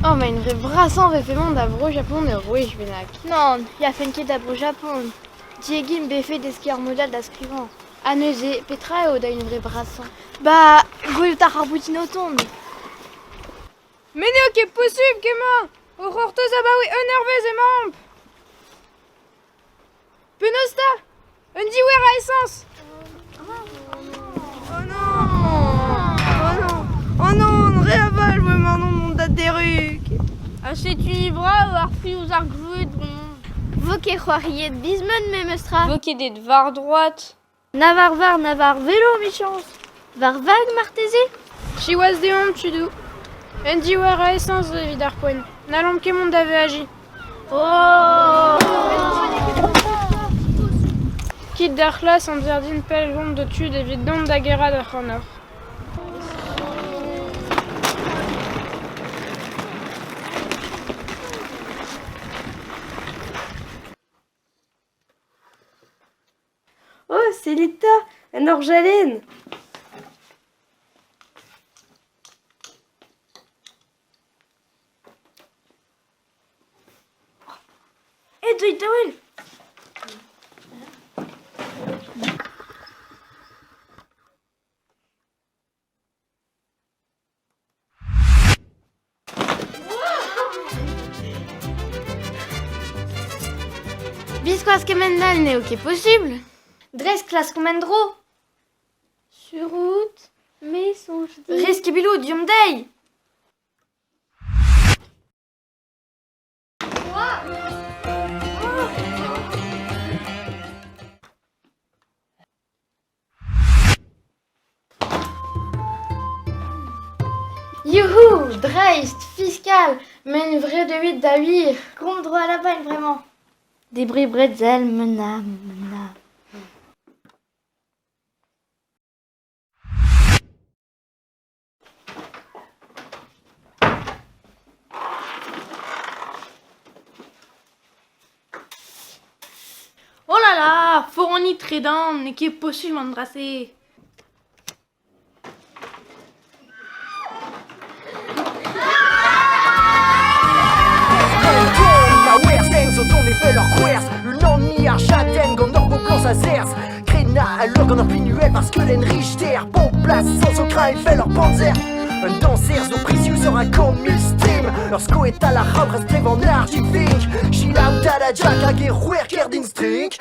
Oh, ma hunvre vrasañ 'vefe mont da Vro-Japon ur wech bennak. Nann, 'yafen ket da Bro-Japon. Diegi 'm befe deskiñ ur mod all da skrivañ. Ha neuze, petra eo da hunvre brasañ? Ba, gwelout ar c'harr-boutin o tont. Met n'eo ket posupl kemmañ! O c'hortoz abaoe un eurvezh emaomp! Penaos 'ta? Un diouer a esañs! Oh non! Oh non! Oh non! Re a val bremañ mont da Derrug! Ha setu brav ar fri ouzh ar gloued bremañ. Vo ket c'hoariet biz-meud memes tra. Vo ket aet war droad. Na war var na war velo 'michañs. War vag marteze? Siwazh deomp, tudoù. Un diouer a esañs zo evit ar poent. N'hallomp ket mont da veajiñ. Oh! Kit d'ar c'hlas amzer din pellgomz d'ho tud evit dont da gerc'hat ac'hanoc'h. Oh, sellit 'ta, un orjalenn! Eh, deuit da wel! Biskoazh kement-all n'eo ket posubl. Dres klaskomp en-dro. Sur out, me soñj din. Reskibiloù, deomp dezhi! Youhou Dreist Fiskal Men vredeuit da wir Gomz droit à la balle vraiment. Debriñ bretzel, mena, mena. Oh là là, foraniñ tredan, n'eo ket posupl an dra-se. zo dont evel ur gwerz Unaniñ ar chadenn gant ur boblañs a-serzh Krenañ al leur gant ur pinuel war skeulenn Richter Bon plas sans zo kreñv evel ur panzer Un dañser zo prizius ur a 100 000 stream Ur skoed al ar c'havr a strev an argivink Selaou dada Jack hag e c'hwec'h kerdin strink.